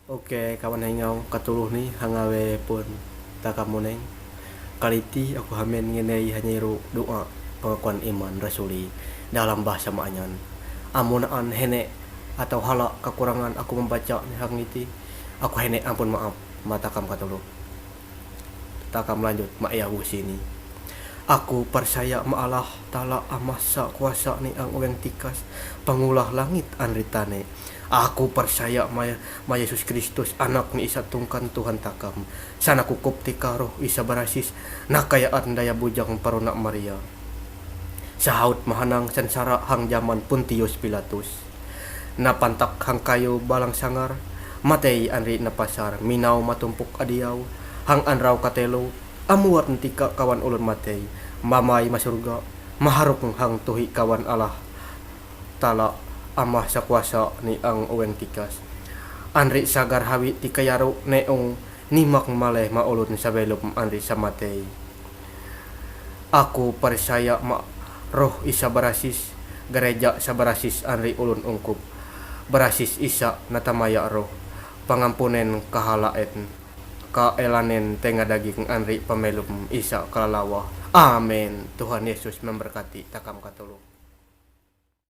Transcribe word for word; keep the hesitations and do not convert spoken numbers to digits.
Oke, kawan hengau, katuluh ni, hangawe pun takamuneng. Kaliti aku hamen ngenei hanyeru doa pengakuan iman rasuli dalam bahasa Maanyan. Amunaan hene atau hala kekurangan aku membaca ni hangiti, aku hene ampun maaf, matakam katuluh. Takam lanjut ma iya sini. Aku percaya ma Allah Ta'ala amasa kuasa ni ang uweng tikas, pangulah langit anritane. Aku percaya ma, ma Yesus Kristus anak ni isa tungkan Tuhan takam. Sana kukup tika roh isa barasis, nakayaan daya bujang paruna Maria. Sahaut mahanang sansara hang jaman Pontius Pilatus. Napantak hang kayu balang sangar, matei anri napasar, minau matumpuk adiau, hang anrau katelu, amuat ntika kawan ulun matei, mamai masurga, maharuk hang tuhi kawan Allah Ta'ala amah sakuasa ni ang uweng tikas. Anri sagar hawi tikayaru neung nimak maleh ma ulun sabelum anri samatei. Aku percaya ma roh isa barasis, gereja sabarasis anri ulun ungkup. Barasis isa natamaya roh, pangampunen kahalaen, kaelanen tenga daging anri pamelum isa kalalawa. Amin. Tuhan Yesus memberkati takam katulu.